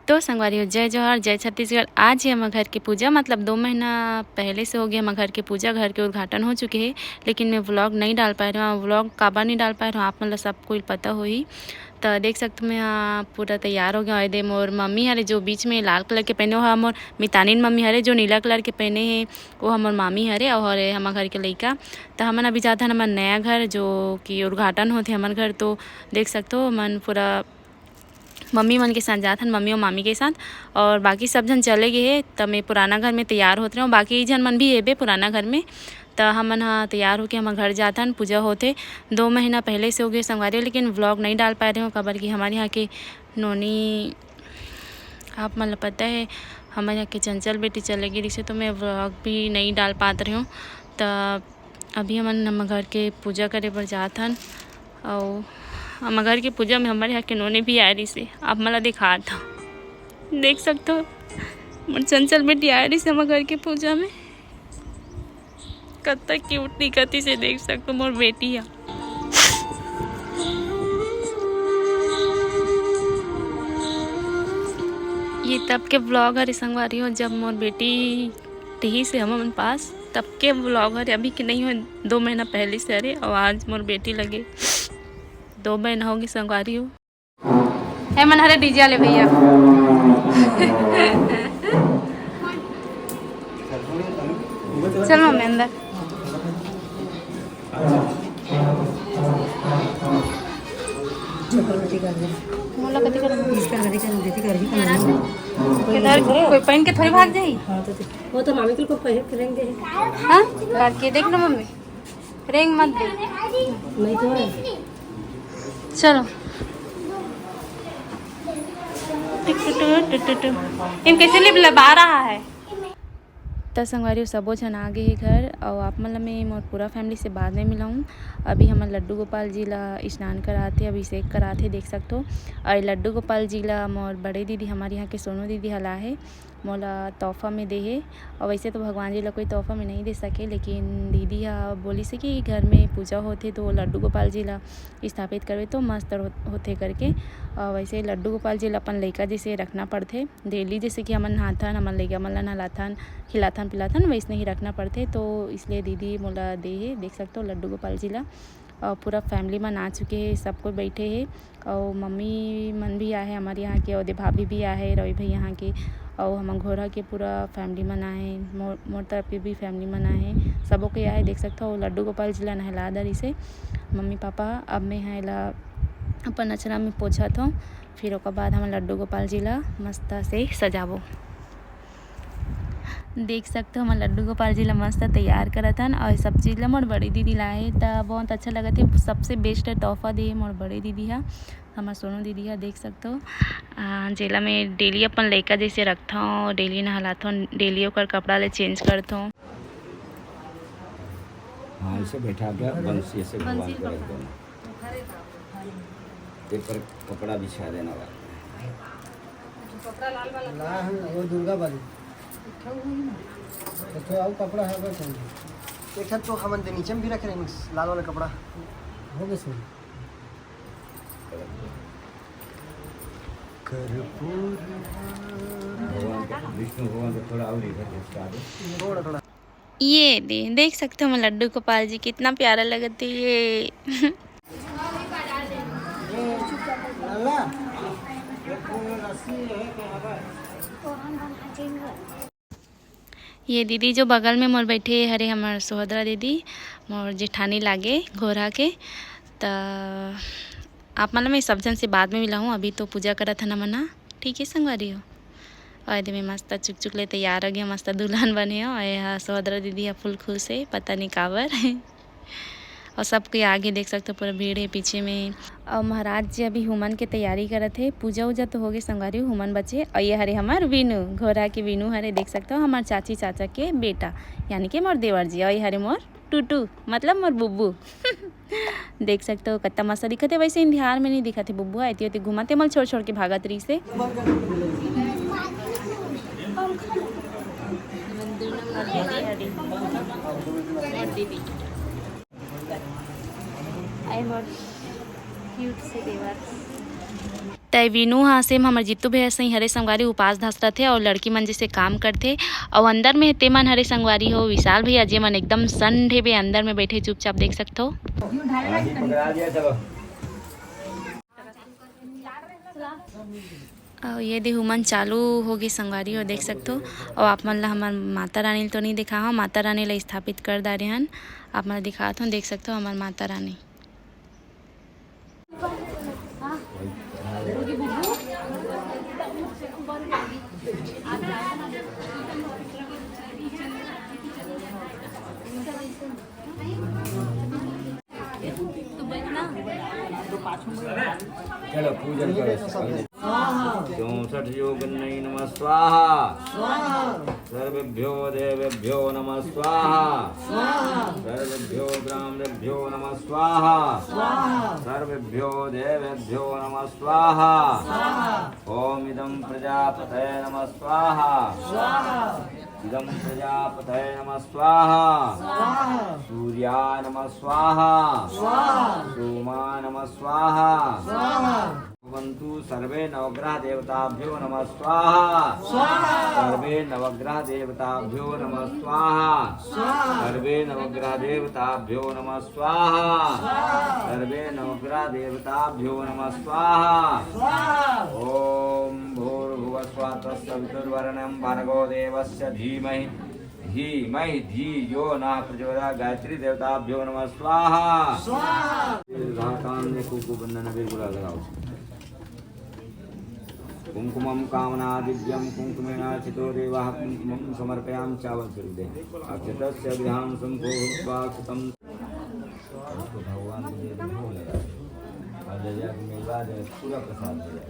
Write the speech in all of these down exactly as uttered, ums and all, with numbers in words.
तो संगवारी हो, जय जोहार, जय छत्तीसगढ़। आज ही हमर घर के पूजा, मतलब दो महीना पहले से हो गया हमर घर के पूजा, घर के उद्घाटन हो चुके हे, लेकिन मैं व्लॉग नहीं डाल पाए रहे हूँ। व्लॉग काबर नहीं डाल पाए रहे हूँ, आप मन ला सब कोई पता होही। तो देख सकते हो, मैं, हाँ, पूरा तैयार हो गया हूँ। ये दे मोर मम्मी हरे, जो बीच में लाल कलर के पहने, वो हा मोर मितानिन मम्मी हरे, जो नीला कलर के पहने हे, वो हमर मामी हरे, और हरे हमर घर के लइका। तो हमन अभी जात हन हमर नया घर, जो कि उद्घाटन होथे हमर घर। तो देख सकते हो, मन पूरा मम्मी मन के साथ जात हन, मम्मी और मामी के साथ, और बाकी सब झन चले गए हे। त मैं पुराना घर में तैयार होत रहे हूँ, बाकी झन मन भी हेबे पुराना घर में। त हमन ह तैयार होके हमर घर जात हन, पूजा होथे। दो महीना पहले से हो गए संगवारी, लेकिन व्लॉग नहीं डाल पाए रहे हूँ, काबर कि हमर यहाँ के नोनी, आप मन ल पता है, हमर यहाँ के चंचल बेटी चले गई रहिसे, तो मैं व्लॉग भी नहीं डाल पात रहे हूँ। त अभी हमन हमर घर के पूजा करे बर जात हन, अउ हमर घर के पूजा में हमर यहाँ के नोनी भी आए रहिसे, आप मन ला दिखात हव, देख सकत हो, मोर चंचल बेटी आए रहिसे हमर घर के पूजा में। कतका क्यूट दिखत हे, देख सकत हो मोर बेटी ह। ये तब के व्लॉग हरे संगवारी हो, जब मोर बेटी रहिसे हमन पास, तब के व्लॉग हरे, अभी के नहीं हो, दो महीना पहले से हरे। और आज मोर बेटी लगे दो महीना होगे संगवारी हो। ए मन हरे डीजे वाले भैया। चल मम्मी अंदर। मोला कथी करना? इधर कोई पहन के थोड़ी भाग जाही। हाँ, तो ठीक। वो तो मामी के को पहन के रेंग दे। हाँ, करके देख ना मम्मी, रेंग मत दे। नहीं तो है। चलो। टुक टुक टुक टुक टुक। इन कैसे लिप लबा रहा है? त संगवारी हो, सबो झन आ गे हे घर, अउ आप मन ल मैं मोर पूरा फैमिली से बाद में मिलाऊँ। अभी हमन लड्डू गोपाल जी ला स्नान करात हे, अभिषेक करात हे, देख सकत हो। अउ लड्डू गोपाल जी ला मोर बड़े दीदी, हमर यहाँ के सोनू दीदी ह लाए हे, मोला तोहफा में दे हे। अउ वैसे तो भगवान जी ला कोई तोहफा में नहीं दे सके, लेकिन दीदी ह बोलिस हे कि घर में पूजा होथे तो लड्डू गोपाल जी ला स्थापित करबे तो मस्त हो-, होथे करके। अउ वैसे लड्डू गोपाल जी ला अपन लइका जैसे रखना पड़थे। डेली जैसे कि हमन नहाथन, हमन लइका मन ला नहलाथन, खिलाथन, पिलाथन, वैसने ही रखना पड़थे। तो इसलिए दीदी मोला दे हे, देख सकत हो लड्डू गोपाल जी ला। अउ पूरा फैमिली मन आ चुके हे, सब कोई बैठे हे। अउ मम्मी मन भी आहे हमर यहाँ के, अउ दे भाभी भी आहे, रवि भैया यहाँ के, अउ हमर घोरा के पूरा फैमिली मन आहे, मोर, मोर तरफ के भी फैमिली मन आहे, सबो कोई आहे। देख सकत हो, लड्डू गोपाल जी ला नहला डरिस हे मम्मी पापा। अब मैं हा एला अपन अचरा में पोछत हौं, फिर ओकर बाद हमन लड्डू गोपाल जी ला मस्त से सजाबो। देख सकत हो, हमन लड्डू गोपाल जी ला मस्त तैयार करत हन, अउ ये सब चीज ला मोर बड़ी दीदी लाए हे, त बहुत अच्छा लगत हे। सबसे बेस्ट तोहफा दे हे मोर बड़ी दीदी हा, हमर सोनू दीदी हा। देख सकत हो, आ, जेला मैं डेली अपन लइका जैसे रखथौं, डेली नहलाथौं, डेली ओकर कपड़ा ला चेंज करथौं। हाँ, इसे बैठा के बंसी ऐसे भगवान को रख देना। एक पर कपड़ा बिछा देना भाई। ला है वो दुर्गा वाली। तो, तो आओ कपड़ा है बस। एक है तो हमन दे नीचे में भी रख रहे हैं लाल वाला कपड़ा। हो गए सर। कर्पूर। भगवान का, विष्णु भगवान का थोड़ा और इधर घुसका दो। थोड़ा, थोड़ा। ये दे, देख सकते हो, हमर लड्डू गोपाल जी कितना प्यारा लगत हे ये। ये दीदी जो बगल में मोर बैठे हरे, हमर सोहदरा दीदी, मोर जेठानी लागे घोरा के। त आप मन ल मैं सब झन से बाद में मिलाहूँ, अभी तो पूजा करत हन हमन ह, ठीक है संगवारी हो। अउ एदे में मस्त चुक चुक ले तैयार हो गया, मस्त दुल्हन बने हो। अउ ये हा सोहदरा दीदी हा फुल खुश हे, पता नहीं काबर। अउ सब कोई आगे देख सकते हो, पूरा भीड़ हे पीछे में। अउ महाराज जी अभी हुमन के तैयारी करत हे। पूजा उजा तो हो गए संगवारी, हुमन बचे। अउ ये हरे हमर वीनू, घोरा के वीनू हरे, देख सकते हो, हमर चाची चाचा के बेटा, यानी कि मोर देवर जी। अउ ये हरे मोर टूटू, मतलब मोर बुब्बू। देख सकते हो, कत्ता मस्त दिखत हे। वैसे इन ध्यान में नहीं दिखत हे बुब्बू, एती ओती घूमत हे, मल छोड़ छोड़ के भागत रहिस हे। आई मोर क्यूट से देवर। तय वीनू ह same हमर जीतू भैया सही हरे संगवारी, उपास धस रथे अउ लड़की मन जैसे काम करथे। अउ अंदर में ते मन हरे संगवारी हो विशाल भैया, जे मन एकदम संड हेबे, अंदर में बैठे चुपचाप देख सकथो। अउ ये देहू मन चालू होगे संगवारी हो देख सकथो। अउ आप मन ला हमर माता रानी ल तो नहीं देखा हूँ, माता रानी ला स्थापित कर डारे हन। आप मन ला दिखात हूँ, देख सकथो हमर माता रानी। चलो पूजन करो। चौसठ योगिन्यै नमः स्वाहा। सर्वेभ्यो देवेभ्यो नमः स्वाहा। सर्वेभ्यो ब्राह्मणेभ्यो नमः स्वाहा। सर्वेभ्यो देवेभ्यो नमः स्वाहा। ॐ इदं प्रजापतये नमः स्वाहा। इदं प्रजापतये नमः स्वाहा। सूर्याय नमः स्वाहा। सोमाय नमः स्वाहा। भवन्तु। सर्वे नवग्रह देवताभ्यो नमः स्वाहा। सर्वे नवग्रह देवताभ्यो नमः स्वाहा। सर्वे नवग्रह देवताभ्यो नमः स्वाहा। सर्वे नवग्रह देवताभ्यो नमः स्वाहा। ॐ भूर्भुवः स्वः तत्सवितुर्वरेण्यं भर्गो देवस्य धीमहि धीमहि धियो नः प्रचोदयात्। गायत्री देवताभ्यो नमः स्वाहा। स्वाहा। दीर्घाकांड में कुंकुम बंधन अबीर गुलाल लगाओ। कुंकुमं कामना दिव्यं कुंकुमेन अर्चितो देवः। कुंकुमं समर्पयामि। चावल से दे। अक्षतस्य विधान शंखो भूत्वा अक्षतं। भगवान को दे दो, भोग लगा दो। और ले जाके मिलवा दे, पूरा प्रसाद हो जाए।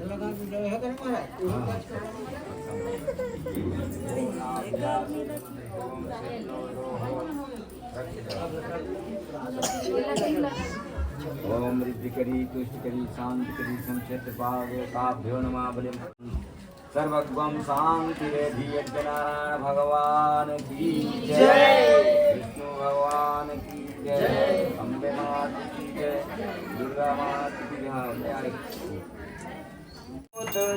हाँ, हाँ। ओम रिद्धि करी, तुष्टि करी, शांति करी, संक्षेत्र पावे काभ्यो नमः बलिम। सर्वगम शांति रेधि यज्ञ नारायण भगवान की जय। विष्णु भगवान की जय। अम्बे माता की जय। दुर्गा माता की जय।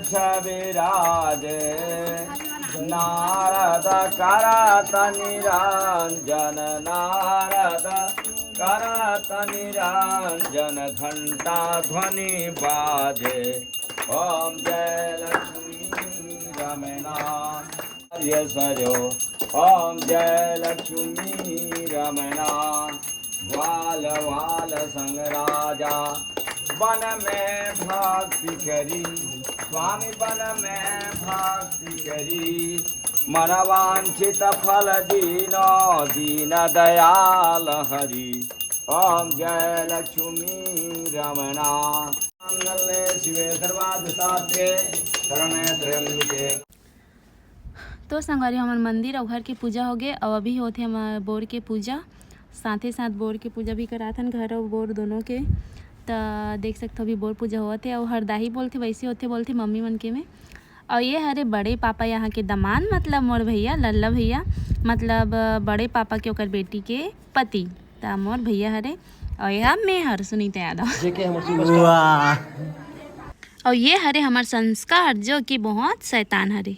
छविराज नारद करत निरंजन, नारद करत निरंजन, घंटा ध्वनि बाजे। ओम जय लक्ष्मी रमणा। सजो। ओम जय लक्ष्मी रमणा। ग्वाल वाल संग राजा वन में भक्ति करी, स्वामी वन में भक्ति करी, मनवांछित फल दीनो दीन दयाल हरि। ओम जय लक्ष्मी रमणा। मांगल्ये शिवे सर्वार्थ साधके शरण्ये त्र्यंबके। तो संगवारी, हमर मंदिर अउ घर के पूजा होगे, अउ अभी होथे हमर बोर के पूजा, साथे साथ बोर के पूजा भी कराथन, घर अउ बोर दोनों के। त देख सकथो, अभी बोर पूजा होवत हे, अउ हरदाही बोलथे, वैसे होथे बोलथे मम्मी मन के में। अउ ये हरे बड़े पापा यहाँ के दमांद, मतलब मोर भैया, लल्ला भैया, मतलब बड़े पापा के ओकर बेटी के पति, त मोर भैया हरे। अउ ये मैं हर सुनीता यादव। जेके हमर सुपरस्टार। वाह। अउ ये हरे हमर संस्कार, जो कि बहुत शैतान हरे।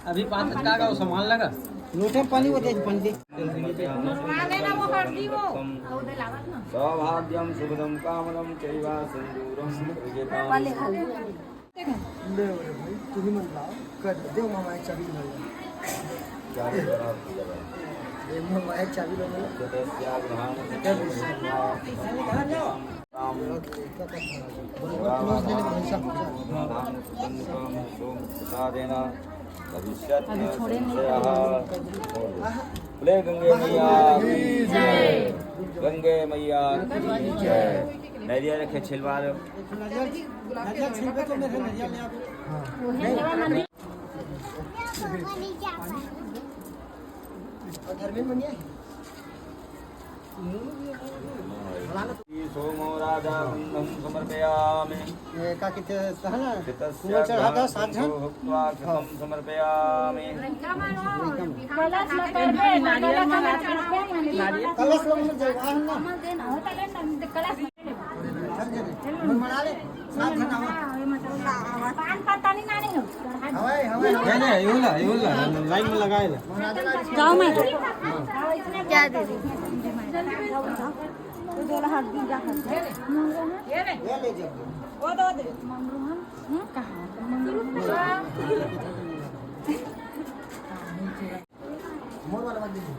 अभी पाँच का वो सामान लगा। लोटे पानी वो दे, पानी दे। सौभाग्यं सुखदं कामदं चैव सिंदूरं विजितानि। ले रे भाई, तू ही मन लाओ, कर दे, मामा एक चाबी ले लो। ए, मामा एक चाबी ले लो। प्रसादेन भविष्यति संशयः। बोले गंगे मैया की जय। गंगे मैया की जय। नैरिया रखे छिलवा लो। सोमो राजा गंधं समर्पयामि। ये का किथे सहना? घृतस्य फूल चढ़ा था, सात झन। गंधो हुक्त्वा अक्षतं समर्पयामि। कलश में कर दे, कलश में कर दे। मना ले, सात घंटा हुआ। पान पत्ता नहीं लाने हो। हवाई, हवाई, हवाई। नहीं, नहीं, ये वाला, ये वाला, लाइन में लगाए ला। जाओ मैं। क्या दे दे? तो दो हाथ दी जा कर। ये ले। ये ले जब। वो दो दे। हम्म, कहाँ? मोर वाला मत दीजिए।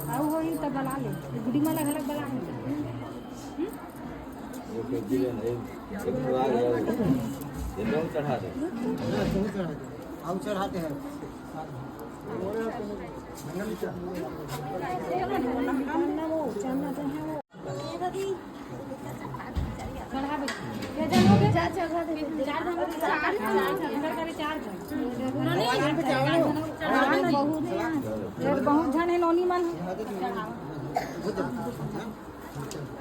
आओ हो, ये तो बला ले। गुड़ी माला घलक बला ले। हम्म? ये तो दिले ना, ये, ये तो आ गया। ये तो चढ़ा दे। हाँ, तो चढ़ा दे। आओ, चढ़ाते हैं। बहुत झन है नोनी मन।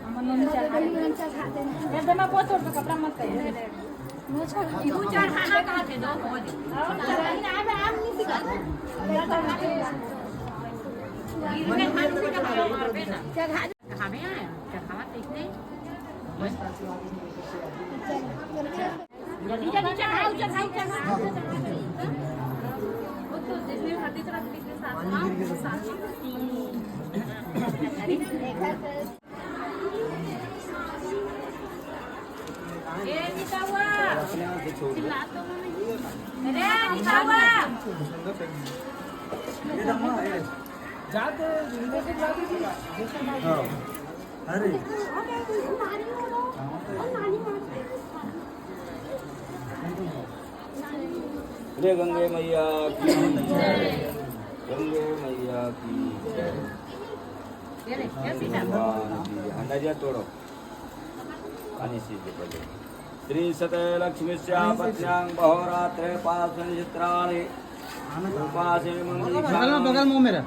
हमर नोनी चढ़ा दे। ये दे, मैं पोत छोड़ दे, कपड़ा मत कर। तू चढ़ाना कहाँ थे, दो हो दे। चढ़ा दे। हमें आया, चढ़ावा तो इसने। नीचे, नीचे, चढ़ाओ, चढ़ाओ, चढ़ाओ। वो तो जिसने हाथी चला के पिछले साल, हाँ, साल। ए, नितावा। चिल्ला तो मत। अरे, नितावा। हाँ। अरे। अरे गंगे मैया की जय। गंगे मैया की जय। भगवान की जय। हाँ, नरिया तोड़ो। पानी से जो बोले। त्रिंशते लक्ष्मीस्या पत्न्यां अहोरात्रे पार्श्वनिक्षत्राणि उपासे मंगलिका। बगल में, बगल में मेरा।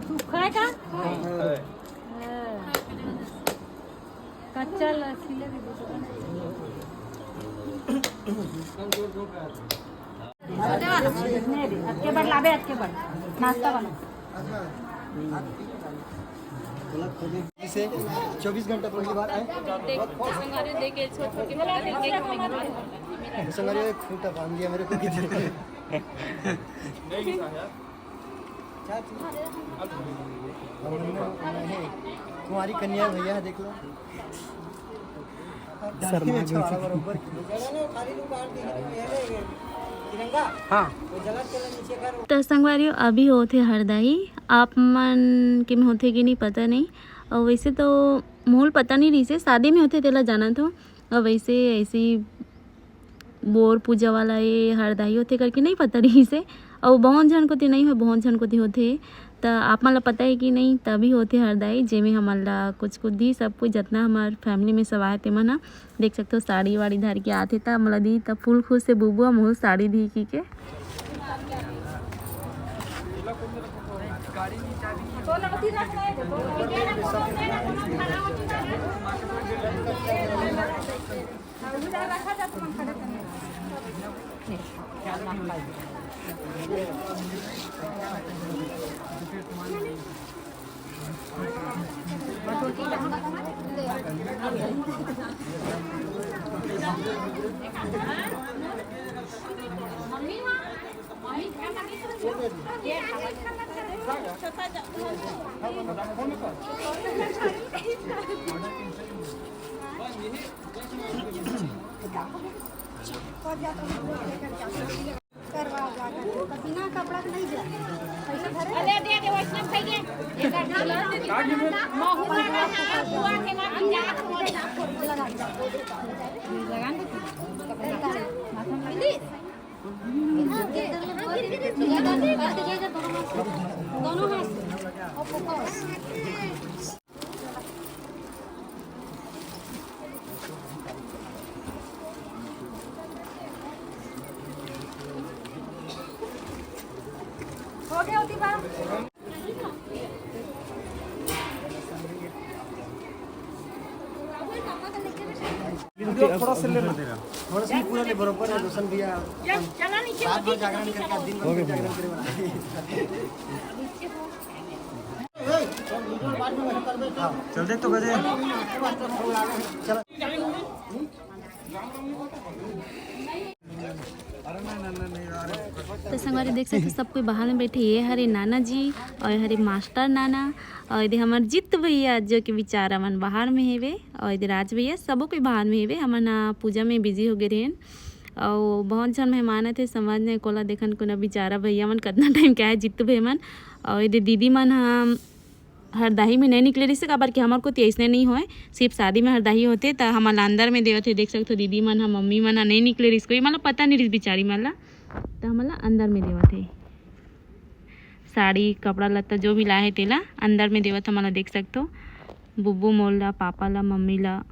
सूखा है का? हाँ। कच्चा लस्सी ले भी दे। अतके बर लाबे, अतके बर। नाश्ता वाला। इसे चौबीस घंटा पहली बार आए। देख, संगारे देख के छोड़ छोड़ के पता नहीं क्या। संगारे खूंटा बांध दिया मेरे को किधर। कुंवारी कन्या भैया, देख लो। शर्मा गई। हाँ। त संगवारी हो, अभी होथे हरदाई। आप मन के में होथे कि नहीं, पता नहीं। और वैसे तो मोल पता नहीं रहिसे, शादी में होथे तेला जानत हो। और वैसे ऐसे ही बोर पूजा वाला ये हरदाई होथे करके नहीं पता रहिसे। अउ बहुत झन कोती नहीं होय, बहुत झन कोती होथे। त आप मन ला पता है कि नहीं, तभी होथे हरदाई, जेमे हमन ला कुछ कुछ दी, सब कुछ जतना हमार family में सब आए ते मन ह। देख सकते हो साड़ी वाड़ी धर के आथे, त हमला दी, त full खुश से बुबुआ मोहू साड़ी दी की के। करवा जा करके, तो बिना कपड़ा के नहीं जा। पैसा धरे? अरे, दे दे, वैष्णव भैया। ये कर दे। महू लगा है, बुआ के माँ की जात हो। लगा दे। लगा दे। Please। हाँ, दे, दे, दे, दे, दे, दोनों हाथ से। दोनों हाथ से। और focus। हो गया होती बात। थोड़ा सा लेना। थोड़ा सा पूरा ले, बराबर है, रोशन भैया। रात भर जागरण करके, दिन भर जागरण करे वाला। चल दे तो बजे। चल। तो संगवारी देख सकते, सब कोई बाहर में बैठे। ये हरे नाना जी और हरे मास्टर नाना और इधर हमारे जीत भैया, जो कि बेचारा मन बाहर में हेवे, और इधर राज भैया, सबो कोई बाहर में हेवे। हमन ह पूजा में बिजी हो गए रहेन और बहुत झन मेहमान आथे, समझ नहीं कोला देखन कोना बेचारा भैया मन कितना टाइम के आए, जीतू भैया मन। और इधर दीदी मन ह हरदाही में नहीं निकले रहिस, काबर कि हमर कोती अइसने नहीं होय, सिर्फ शादी में हरदाही होथे। त हमन ला अंदर में देवत हे, देख सकथो दीदी मन ह, मम्मी मन ह नहीं निकले रहिस, कोई मतलब पता नहीं रहिस बिचारी मन ला, त हमन ला अंदर में देवत हे। साड़ी, कपड़ा लत्ता जो भी लाए हे तेला अंदर में देवत, हमन ला देख सकथो। बुब्बू मोर ला, पापा ला, मम्मी ला।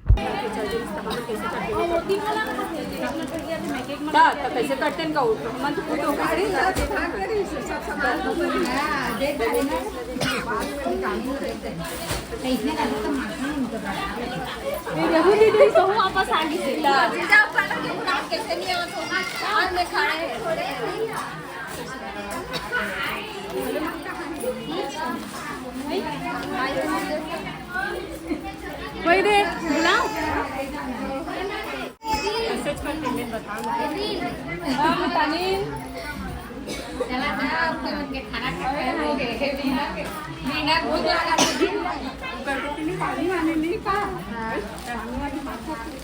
का, का कैसे करते हैं का उठ? मन तो खुद हो गई। ये रहू दीदी, कहूँ वापस आ गई से। वही दे, बुलाओ। मैसेज करके मैं बताऊँ। हाँ, बतानी। चला ना, अब तो उनके खाना खा के हो गए। मीना, मीना, भूख लगा थी। पानी वानी नहीं खा।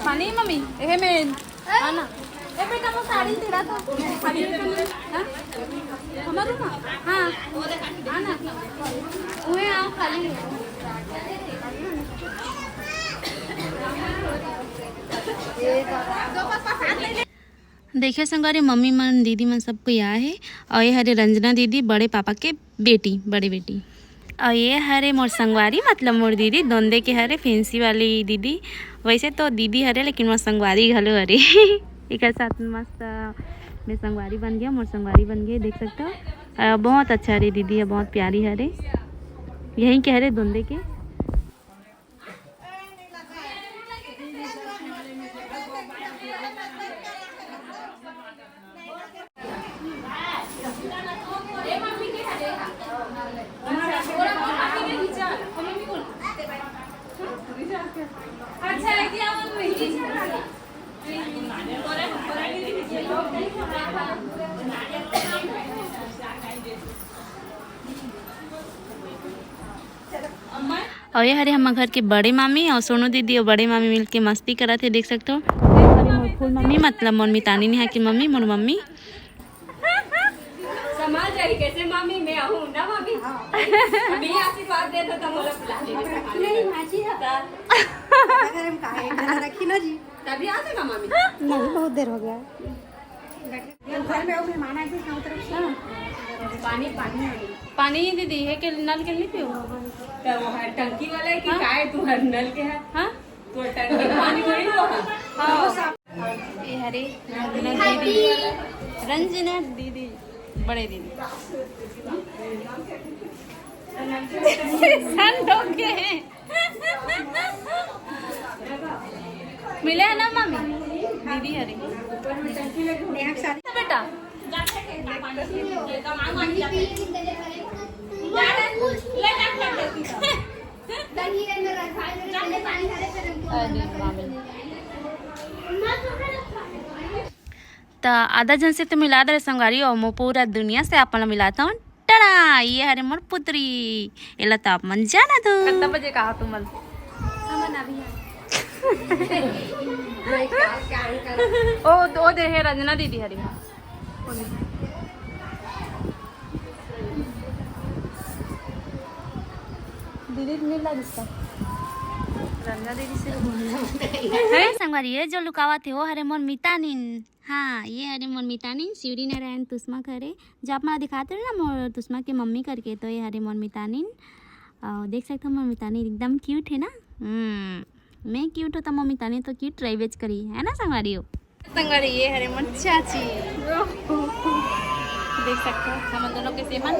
पानी, मम्मी, ये मैं, हाँ ना। ए बेटा, वो साड़ी तेरा तो। हाँ? हमारू ना? हाँ। हाँ ना। उहे आओ, खाली। देखिए संगवारी, मम्मी मन, दीदी मन, सब कोई आए हे। और ये हरे रंजना दीदी, बड़े पापा के बेटी, बड़ी बेटी। और ये हरे मोर संगवारी, मतलब मोर दीदी, दोंदे के हरे, फैंसी वाली दीदी। वैसे तो दीदी हरे, लेकिन मोर संगवारी घलो हरे। एकर साथ मस्त मैं संगवारी बन गया, मोर संगवारी बन गए, देख सकते हो। अ, बहुत अच्छा हरे दीदी, है बहुत प्यारी हरे, यहीं के हरे दोंदे के। और ये हरे हमर घर के बड़े मामी और सोनू दीदी और बड़े मामी मिलके मस्ती करत हे, देख सकते हो। ये हरे मोर फूल मम्मी, मतलब मोर मितानी नेहा की मम्मी, मोर मम्मी। संभाल जाही कैसे मामी, मैं आहूँ ना मामी। मैं आशीर्वाद दे दो तो मोला बुला ले। नहीं, माची है। ता- घर में काहे? घर रखी ना जी। तभी आ जाएगा मामी। नहीं, बहुत देर हो गया है। घर में वो मेहमान आए थे, इसका उतर। पानी, पानी। पानी दीदी है कि नल के नहीं पियो? तो वो है टंकी वाला है कि हाँ? काय तुम्हारे नल के है? हाँ? तो टंकी पानी वही तो है। हाँ। ये हरे रंजना दीदी, रंजना दीदी, बड़े दीदी। सन हो गए हैं। मिले है ना मम्मी? दीदी हरे। नेहा के साथ। बेटा। अरे मामी। त आधा झन से तो मिला दे रहे संगवारी, और मैं पूरा दुनिया से आप मन ला मिलाता हूँ। टड़ा, ये हरे मोर पुत्री, एला तो आप मन जाना दो। कितना बजे कहा तुमन? हमन अभी आए। ओ, ओ दे हे रंजना दीदी हरे। दीदी मिल ला रिश्ता। रंजना दीदी से बोलना। हे संगवारी, ये जो लुकावत हे, वो हरे मोर मितानिन। हाँ, ये हरे मोर मितानिन, शिवरी नारायण तुसमा करे, जो आप मन दिखाते रहे ना, मोर तुसमा के मम्मी करके, तो ये हरे मोर मितानिन। और देख सकते हो, मोर मितानिन एकदम क्यूट है ना। हम्म, मैं क्यूट होता, मोर मितानिन तो क्यूट रहिबेच करी, है ना संगवारी हो? संगवारी, ये हरे मोर चाची, देख सकते हो, हम दोनों के सेमन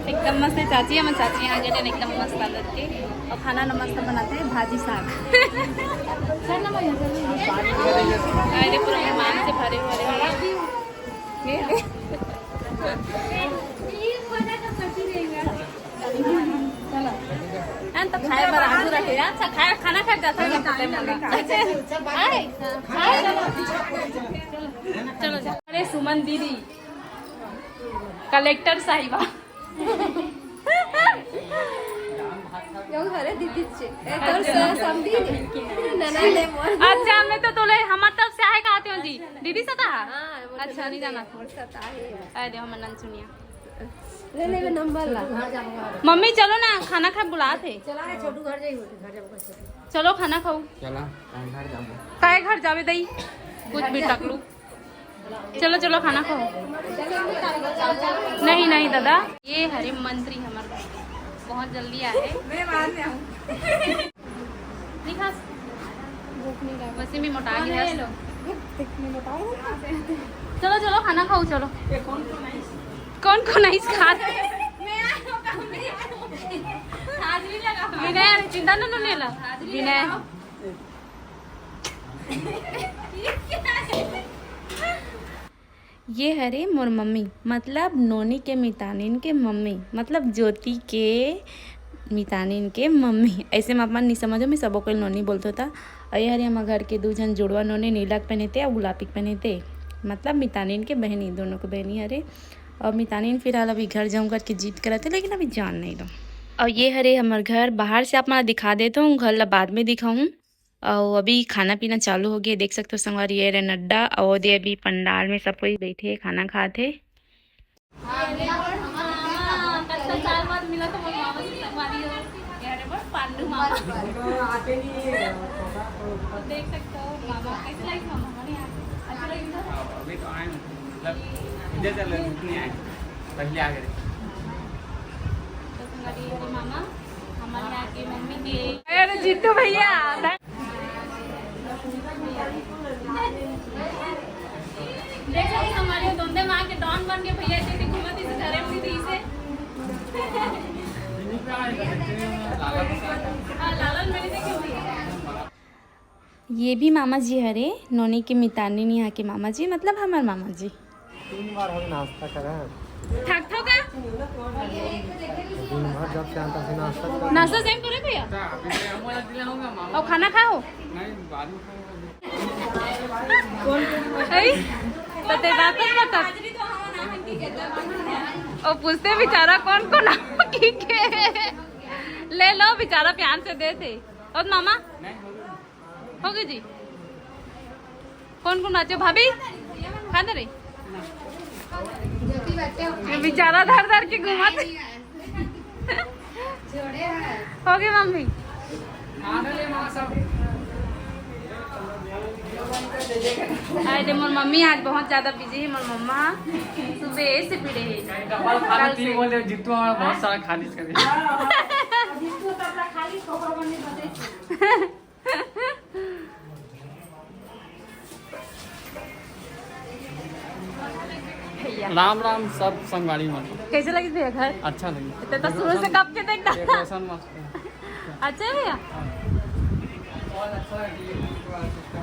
एकदम मस्त है चाची, हम चाची यहाँ गए थे, एकदम मस्त आदत के। खाना न मस्त बनाथे, भाजी साग। अरे, पूरा मेहमान से भरे हुए हैं। ये ले। चलो। हाँ, तो खाए बर आगू रखे। अच्छा, खाए, खाना खाए जाता है, पता ही नहीं लगा। अच्छा, आए, आए, चलो। चलो, चलो। अरे, सुमन दीदी, कलेक्टर साहिबा। यो हरे दीदी छे। ए, तोर स-, समधी ने। नना ले मोर। अच्छा, मैं तो तोले हमार तरफ से आहे कहते हो जी। दीदी सता हा? हाँ, मोर अच्छा, नहीं जाना। मोर सता है। अरे, हम नन सुनिया। ले ले, नंबर ला। मम्मी, चलो ना, खाना खा बुलात हे। चला, छोटू घर जाई, घर जाबो, छोटू। चलो, खाना खाओ। चला, काय घर जाबो? काय घर जाबे दई? कुछ भी टकलू। चलो, चलो, खाना खाओ। नहीं, नहीं, दादा। ये हरे मंत्री हमारे बहुत जल्दी आए। मैं बाद में आऊँ। नहीं खा। भूख नहीं लगा। वैसे भी मोटा गया है। देख, मैं बताऊँ। चलो, चलो, खाना खाओ, चलो। कौन कौन आइस खात? विनय, अरे चिंता न ले ला। विनय। ये हरे मोर मम्मी, मतलब नोनी के मितानिन के मम्मी, मतलब ज्योति के मितानिन के मम्मी। ऐसे में अपन नहीं समझो, मैं सबो कोई नोनी बोलत होता। और ये हरे हमर घर के दू झन जुड़वा नोनी, नीला के पहने थे और गुलाबी के पहने थे, मतलब मितानिन के बहनी, दोनों के बहनी हरे। और मितानिन फिलहाल अभी घर जाऊँ करके जिद करत हे, लेकिन अभी जान नहीं दो। और ये हरे हमर घर, बाहर से आप मन ला दिखा देता हूँ, घर ला बाद में दिखाऊँ। अउ अभी खाना पीना चालू हो गया, देख सकते हो संगवारी, ये रहे नड्डा, अउ ओदे अभी पंडाल में सब कोई बैठे हे, खाना खात हे। अरे बड़ मामा, कतका साल बाद मिला तो मोर मामा से संगवारी हो। ये रहे बड़ पांडू मामा। देख सकते हो मामा, कैसे लगी मामा? बढ़िया। अच्छा लगी ना? अभी तो आए, मतलब, इधर चल रहे, नहीं आए, पहले आ गए। तो संगवारी, ये रहे मामा, हमारे यहाँ के मम्मी के। अरे जीतू भैया। देख लो, हमारे दोंदे माँ के डॉन बन के भैया जी के घूमत इस घरे में थी इसे। हाँ, लालन मेरे से क्यों हुई? ये भी मामा जी हरे, नोनी के मितानिन यहाँ के मामा जी, मतलब हमार मामा जी। तीन बार हम नाश्ता करा। थक थक का? दिन भर जब से आता से नाश्ता कर। नाश्ता सेम करे भैया? और खाना खाओ? ऐ, तो ते बात मत कर। और पूछते बेचारा कौन कौन आओ की के। ले लो, बेचारा प्यार से देते। और मामा? हो गई जी। कौन कौन बाचे भाभी? खा दे रे। ये बेचारा धर धर के घुमाते। हो गई मम्मी। अरे मोर मम्मी आज बहुत ज्यादा बिजी है। मोर मम्मा सुबह से पीड़े है। डबल खाना कल तीन से। बोले, जितू हमारा बहुत सारा खाली कर दिया। भैया। राम राम सब संगवारी मन। कैसे लगिस भैया घर? अच्छा लगिस। इतना तो शुरू से कब के देखना। Decoration मस्त है। अच्छा है भैया।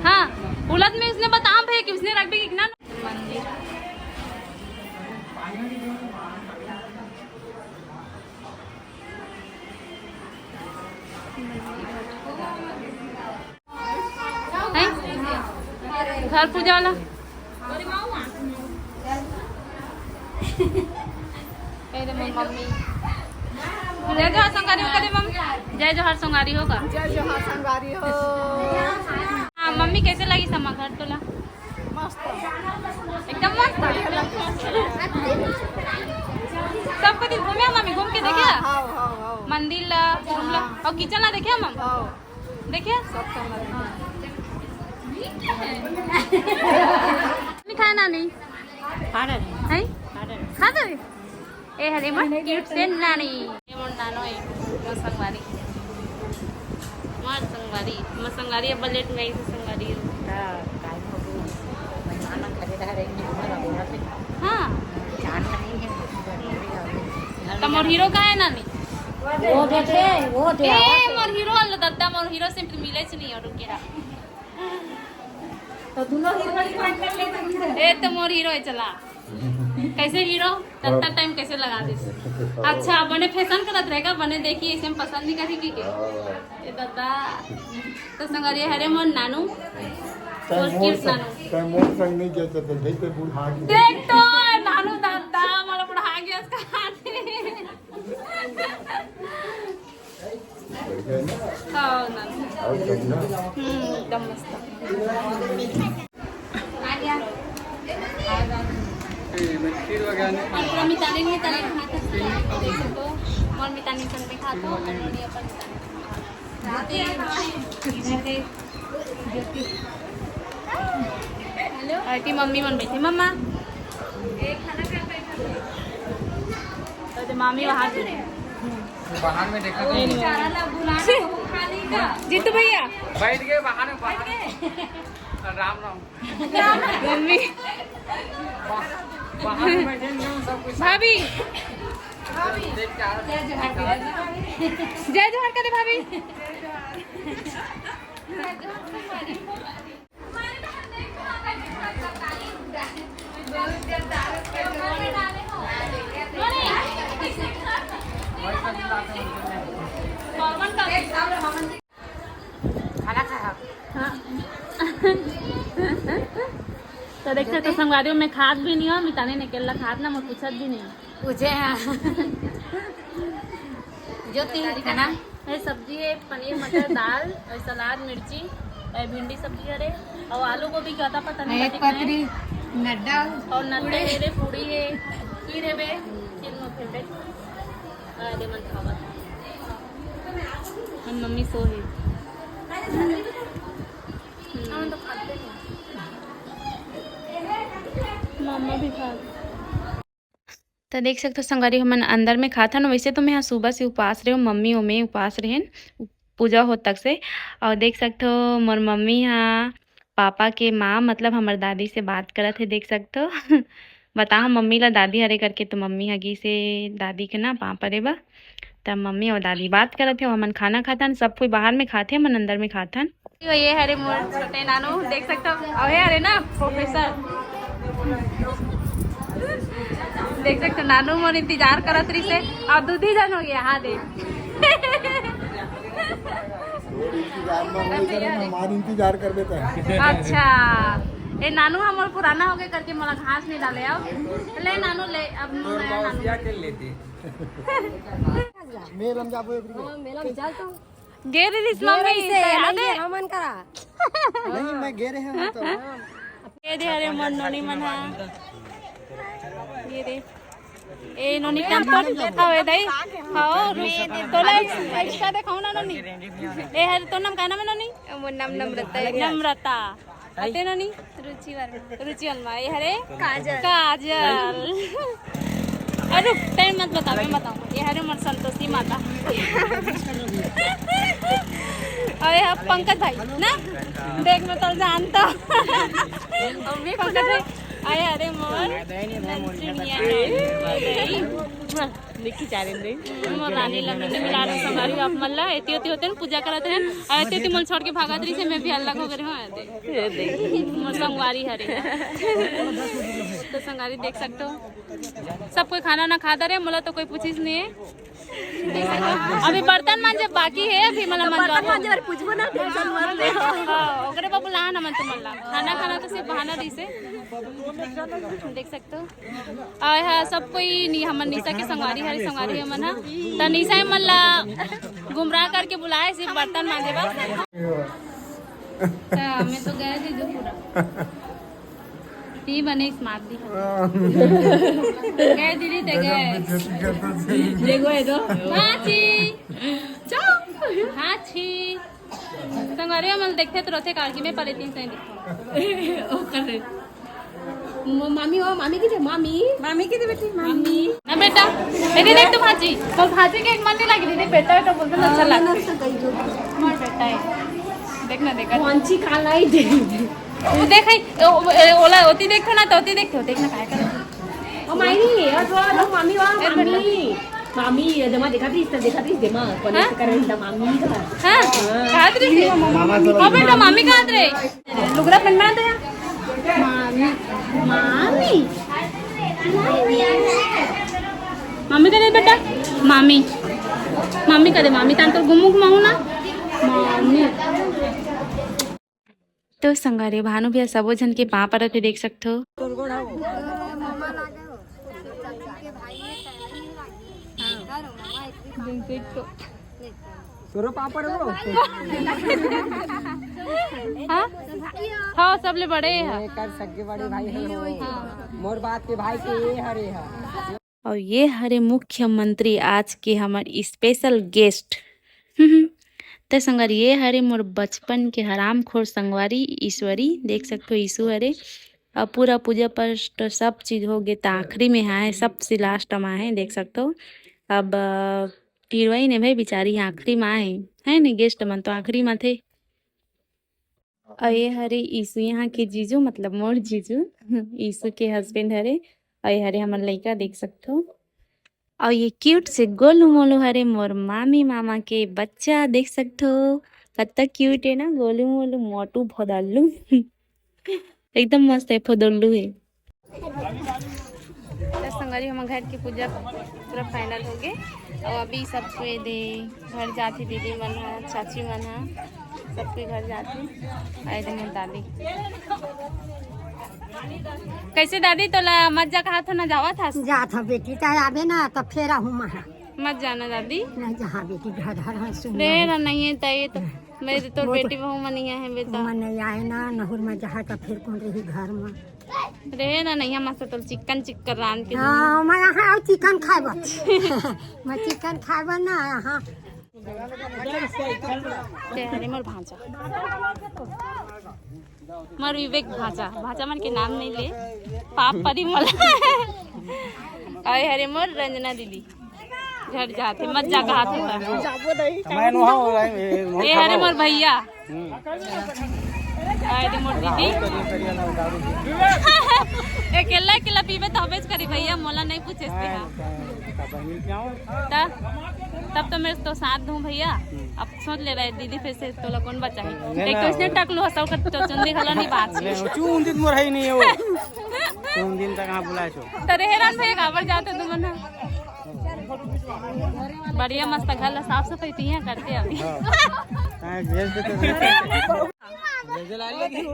हाँ, उलत में उसने बताओ भैया कि उसने रख भी कितना मंदिर। हैं? घर पूजा वाला। ए रे मोर मम्मी। जय जोहार संगवारी हो, करे मम्मी। जय जोहार संगवारी हो का? जय जोहार संगवारी हो। हाँ, मम्मी कैसे लगिस हमर घर तोला? मस्त। एकदम मस्त। सब कति घूमे मम्मी, घूम के देखे? हाँ, हाँ, हाँ, हाँ। मंदिर ला, घूम ला, हाँ। और किचन ला देखे मम्मी? हाँ। देखिए। सब कमरा में। नहीं खाए नानी? खा रहे हैं। हैं? खा रहे हैं। खा रहे? ए हरे माँ, cute से नानी। ये मोर नानो है, मोर संगवारी। मोर संगवारी, मोर संगवारी अब लेट में आई थी संगवारी। हाँ, time हो गया। मेहमान खरीदा रहे हैं, हमारा बोला थे। हाँ। जान नहीं है। तो मोर हीरो का है नानी? वो देखे, वो दे। ए, मोर हीरो वाला दद्दा, मोर हीरो से मिले च नहीं और रुके रहा। तो दोनों हीरो ही बात कर ले तो। ए तो मोर हीरो है, चला। कैसे हीरो? तत्ता टाइम कैसे लगा दे? अच्छा, बने फैशन करत रहेगा, बने देखी ऐसे में पसंद नहीं करी की के? ए दादा। तो संगवारी हरे मोर नानू। मोर cute नानू। तै मोर संग नहीं किया चलता, देख ते बूढ़ा गया। देख तो, नानू दादा, मोर बूढ़ा गया इसका हाथ। हाँ, ना। हम्म, एकदम मस्त। ए, मैं खीर वगैरह नहीं खाऊंगा। पूरा मितानिन, मितानिन खात हस। देख सकते हो, मोर मितानिन संग में खात हो, और नोनी अपन मितानिन संग में खात हो। हेलो। आंटी, मम्मी मन बैठे। मम्मा। तो मामी वहाँ पे। बाहर में देखा था। जीतू भैया। बैठ गए बाहर में, बाहर में। राम राम। मम्मी। बाहर में बैठे हैं, सब कुछ। भाभी। देख के आ रहे हैं। जय जोहार कर दे भाभी। खाना खाया? हाँ। तो देख सकते हो संगवारी हो, मैं खात भी नहीं हूँ, मितानिन अकेला खात ना, मैं पूछत भी नहीं हूँ। पूछे हाँ। ज्योति, खाना? ये सब्जी है, पनीर, मटर, दाल और सलाद, मिर्ची और भिंडी सब्जी हरे और आलू गोभी क्या था पता नहीं। एक कथी कहे। पतरी नड्डा और नड्डा पूड़ी। मेरे पूड़ी है, खीर है बे, खीर में फेवरेट। अरे मन खावा। हम मम्मी सो है। हम्म। मम्मा भी खा। तो देख सकते हो संगवारी, हमन अंदर में खाथन। वैसे तो मैं ह सुबह से उपास रहे हूँ, मम्मी ओमे उपास रहेन, पूजा हो तक से। और देख सकते हो मोर मम्मी हा पापा के माँ, मतलब हमर दादी से बात करत हे, देख सकते हो। बताओ मम्मी ला दादी हरे करके, तो मम्मी हा गिसे दादी के ना पाँव परे बा। तब मम्मी और दादी बात करत हे, हमन खाना खाथन, सब कोई बाहर में खाथे, हमन अंदर में खाथन। तो ये हरे मोर छोटे नानू, देख सकते हो, और ये हरे ना प्रोफेसर, देख सकते हो, नानू मोर इंतजार करत रहिसे, और दूधी जन हो गया, हाँ देख। इंतजार में रहिसे, हमार इंतजार कर देता है। अच्छा, ए नानू हमर पुराना हो गए करके मोला घास नहीं डाले, आओ ले नानू ले, अब तोर नया नानू। मौसिया के लेती। मेला में जाबो एक दिन। हाँ, मेला में चल तो। गे रहिस गे मम्मी, रहिस से, चला नहीं दे। गे हमन करा। नहीं, मैं गे रहे हूँ तो। ये दे, अरे मन नोनी मन हा। ये दे। ए नोनी काम तो हवे दाई। हाँ, रुक। तोला एक, एक का देखाओ ना नोनी। ए हर तो नाम का नाम है नोनी? मोर नाम नम्रता है। नम्रता। अते नोनी? रुचि वर्मा। रुचि वर्मा, ये हरे? काजल। काजल। अरे रुक, टाइम मत बता, मैं बताऊँ। ये हरे मोर संतोषी माता। और ये है पंकज भाई, ना? देख, मैं तो जानता। अम्मी पंकज भाई, आए हरे मोर नंचुनिया। निक्की चारिन दे। मोर रानी लक्ष्मी मिला रहे संभारी आप मल्ला, एती ओती होते हैं, पूजा करते हैं, और एती ओती मोल छोड़ के भागत रहिसे, मैं भी अलग हो गए हूँ। ये देख। मोर संगवारी हरे। तो संगवारी देख सकते हो, सब कोई खाना ना खा दे रहे, मोला तो कोई पूछिस नहीं है। देख सकते हो, अभी बर्तन मांजे बाकी है, अभी मतलब तो बर्तन मांजे बार पूछबो ना, टेंशन मत ले। हाँ, ओकरे बाबू ला ना मन तो मल्ला। खाना खाना तो सिर्फ बहाना रहिसे। देख सकते हो। आय हा, सब कोई नी, हमन निशा के संगवारी हरे, संगवारी हमन हा। त निशा हमन ला गुमराह करके बुलाए, सिर्फ बर्तन मांजे बर। त मैं तो गए दीदी पूरा। ती बने स्मार्ट दी। गए दीदी, ते गए। देखो, ये दो। हाँ जी। चुप। हाँ जी। संगवारी हमन देखते तो रोथे कालकी में पले तीन सौ दिखो। ओ कर रहे। म-, मामी हो, मामी की दे, मामी। मामी की दे बेटी, मामी। ना बेटा, ये देख तो भाजी, तो भाजी के एक मन नहीं लगी, देख बेटा, बेटा बोलते ना अच्छा लगता है। मोर बेटा है। देखना, देखना। कौन सी काला ही दे। वो देख, ए, ओ, ए, ओला, ओती देखो ना, तो ओती देखो, देखना काय कर। ओ मामी, ओ जो, ओ मामी, ओ ए, मामी। मामी, ये दमा देखा थी, इसने देखा थी, दमा, कॉलेज हाँ? से कर रही था मामी का। हाँ, हाँ। कहा थी? मामा से हाँ, बेटा, मामी कहा रे? लुगरा पहनना था। मामी, मामी। मामी का दे बेटा, मामी। मामी का दे, मामी तान तो गुमुक माऊ ना। मामी। तो संगवारी, भानु भैया सबो झन के पाँव परत हे, देख सकथो। तोरो पाँव परे वो। हाँ? हाँ, सबले बड़े हे। एकर सगे बड़े भाई हे वो। हाँ। मोर बात के भाई के ये हरे हे। अउ ये हरे मुख्यमंत्री आज के हमर special guest। त संगवारी, ये हरे मोर बचपन के हरामखोर संगवारी ईश्वरी, देख सकथो ईशु हरे। अउ पूरा पूजा पाठ सब चीज हो गे, त आखिरी में आए, सबसे last में आए, देख सकथो। अब, अ, टिरवाई ने भाई बिचारी आखिरी में आए, है नी, guest मन तो आखिरी में थे। अउ ये हरे ईशु यहाँ के जीजू, मतलब मोर जीजू, ईशु के husband हरे। अउ ये हरे हमर लइका, देख सकथो। अउ ये cute से गोलू मोलू हरे मोर मामी मामा के बच्चा, देख सकथो कत्ता cute हे ना, गोलू मोलू मोटू भोदल्लू। एकदम मस्त हे, फोदल्लू हे। त संगवारी, हमर घर के पूजा पूरा final हो गे। अउ अभी सब कोई दे घर जाथे, दीदी मन ह, चाची मन ह, सब कोई घर जाथे। आए दे मोर दादी। कैसे दादी, तोला मत जा कहा था ना, जावा था? जात हव बेटी, त आबे ना, त फेर आहूँ महा। मत जाना दादी। नहीं जहाँ बेटी, घर घर हाँ सुन। रे ना, नहीं है, त ये तो मेरे तोर वो तो बेटी बहू मन नहीं है बेटा। मन नहीं आए ना, नहुर में जहाँ त फिर कौन रही घर में। रे ना, नहीं, हम मस्त तोल चिकन चिकन रांध के हाँ, मैं यहाँ आउ चिकन खाए बस। मैं चिकन खाए बस ना यहाँ। ते हरे मोर भांचा, मोर विवेक भांचा, भांचा मन के नाम नहीं ले, पाप परी मोला। अउ हरे मोर रंजना दीदी। घर जाथे, मत जा कहा था। मैं नोहा हो रहा है, ये नोहा ए, अरे खड़ा हो। मोर भैया। हम्म। अरे मोर दीदी। करिया, करिया ना उतारू। ए, केला, केला पीबे तो हबेच करी भैया, मोला नहीं पूछे से हाँ। त, तब तो मेरे तो साथ दूं भैया। अब सोच ले रहे दीदी, फिर से तोला कौन बचाही? नहीं, एक तो ना। इसने टकलू हंसाओ कर तो चुंदी घलो नहीं बात। नहीं, चुंदी तो मोर है ही नहीं है वो। चुंदी तक कहाँ बुलाए छो? त रेहरान भैया काबर जाते तुम ना? बढ़िया मस्त घर ला साफ सफाई तिहा करते अभी। हाँ। हाँ, भेज दे तो। भेज दे ला लेगी। तो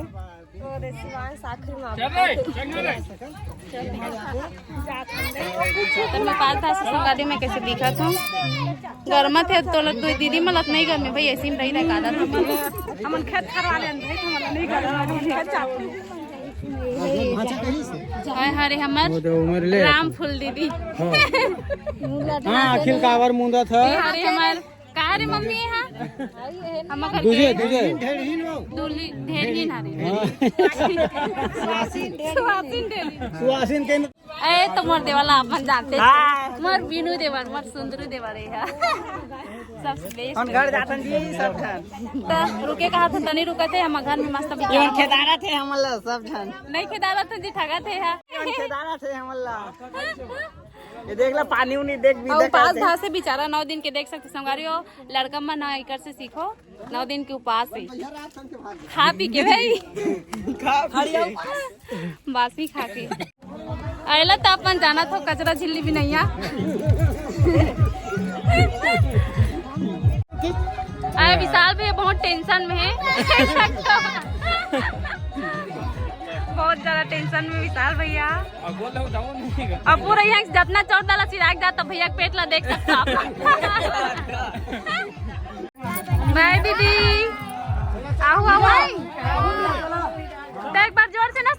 मैं पास था से संगादी में कैसे दिखा था। गर्मा थे तो लग दीदी मलक नहीं गर्मी भाई ऐसी में रही रहा काला था। हमन खेत खरवा लेन भाई, हमन नहीं गर्मी, हमन खेत जाओ। हाय हरे हमर वो तो उमर ले। राम फूल दीदी। हाँ। हाँ, अखिल कावर मुंदा था। ये हरे हमर, का रे मम्मी है? हम घर दूजे, के दूजे। दुल्ही ढेरहीन हरे। हाँ। सुहासिन ढेरहीन। सुहासिन के ए तो मोर देवर ला अपन जानते। हाँ। मोर बीनू देवर, मोर सुंदरू देवर है। सबसे best। हम घर जातन जी सब झन। त रुके कहा था, तनी रुकत हे, हम घर में मस्त बिचारा। खेदारत हे हमन ला सब झन। नहीं खेदारत हे जी, ठगत हे हा। खेदारत हे हमन ला। ये देख ला पानी उनी देख भी अउ उपास धा से बिचारा नौ दिन के देख सकते संगवारी हो, लड़का मन ह एकर से सीखो, नौ दिन के उपास हे। खा पी के भाई। खा पी के। बासी खा के। अइला त अपन जानत हो कचरा झिल्ली भी नइया। अरे विशाल भैया बहुत tension में है। बहुत ज्यादा tension में विशाल भैया। अब पूरा यहाँ जतना चौदह ला चिराग जाता भैया के पेट ला देख सकता आप। Bye दीदी। आहू, आहू। तो एक बार जोर से ना